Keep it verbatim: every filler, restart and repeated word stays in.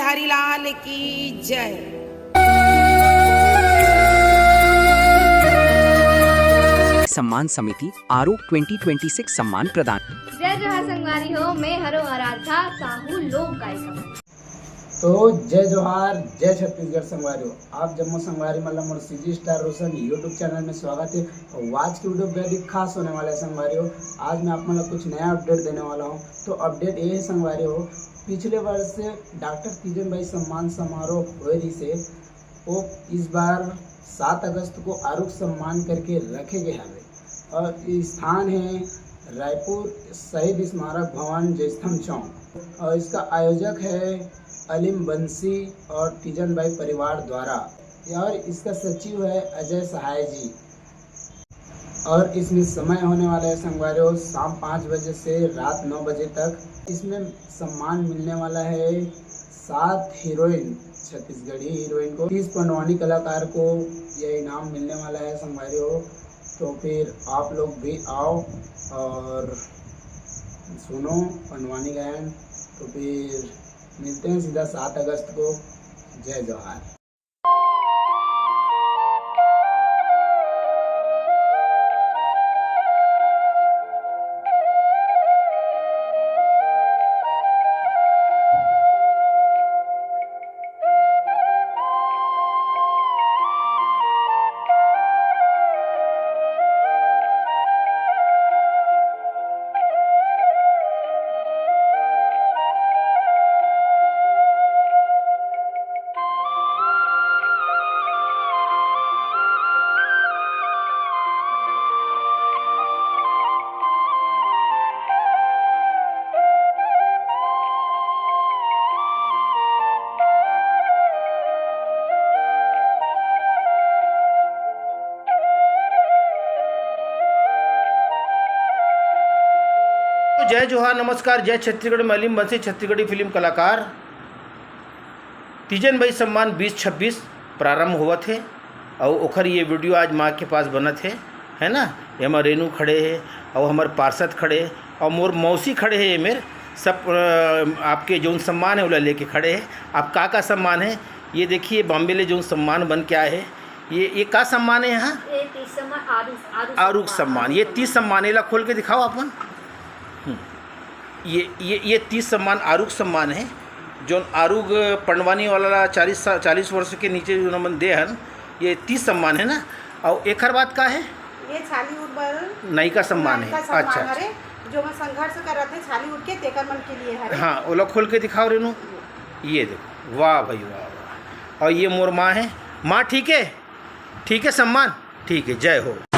हरिलाल की जय। सम्मान समिति आरोप ट्वेंटी ट्वेंटी सिक्स सम्मान प्रदान। जय जोहार संगवारी हो, मैं हरो आराध्या साहू, लोक गायिका। तो जय जोहार, जय छत्तीसगढ़ संगवारी हो। आप जम्मो संगवारी मन ला मोर सीजी स्टार रोशन YouTube चैनल में स्वागत है। और आज की वीडियो बेहद ही खास होने वाला है संगवारी हो। आज मैं आप मन ला कुछ नया अपडेट देने वाला हूँ। तो अपडेट ये है संगवारी हो, पिछले वर्ष डॉक्टर तीजन बाई सम्मान समारोह होए रहिसे, वो इस बार सात अगस्त को आरुग सम्मान करके रखे गए हवे। और ये स्थान है रायपुर शहीद स्मारक भवन जयस्तंभ चौक, और इसका आयोजक है अलीम बंसी और तीजन बाई परिवार द्वारा, और इसका सचिव है अजय सहाय जी। और इसमें समय होने वाला है संगवारी हो, शाम पाँच बजे से रात नौ बजे तक। इसमें सम्मान मिलने वाला है सात हीरोइन, छत्तीसगढ़ी हीरोइन को, तीस पंडवानी कलाकार को यह इनाम मिलने वाला है संगवारी हो। तो फिर आप लोग भी आओ और सुनो पंडवानी गायन। तो फिर मिलते हैं सीधा सात अगस्त को। जय जोहार। तो जय जोहार, नमस्कार, जय छत्तीसगढ़। मैं अलीम बंसी, छत्तीसगढ़ी फिल्म कलाकार। तीजन बाई सम्मान बीस छब्बीस प्रारंभ होवत हे, अउ ओखर ये वीडियो आज माँ के पास बनत हे, है ना। एमा रेनू खड़े हे, अउ हमर पार्षद खड़े हे, अउ मोर मौसी खड़े हे। ये मेर सब, अ, आपके जौन सम्मान है, ओला लेके खड़े हे। आप का का सम्मान है, ये देखिए, बॉम्बे ले जौन सम्मान बन के आए हे, ये, ये का सम्मान है यहाँ? ये तीस सम्मान, आरुग, आरुग आरुग सम्मान। सम्मान, ये तीस सम्मान, एला खोल के दिखाओ अपन। हम्म। ये, ये, ये तीस सम्मान आरुग सम्मान है, जौन आरुग पंडवानी वाला ला चालीस सा-, चालीस वर्ष के नीचे जो नमन दे हन, ये तीस सम्मान है ना। और एकर बात का है? ये छालीवुड बर नयका सम्मान है। नयका सम्मान अच्छा, अच्छा। हरे, जो मन संघर्ष करत हे छालीवुड के, तेकर मन के लिए हरे। हाँ, ओला खोल के दिखाओ रेनू। ये देखो, वाह भाई, वाह, वाह। और ये मोर माँ है। माँ, ठीक है? ठीक है सम्मान? ठीक है, जय हो।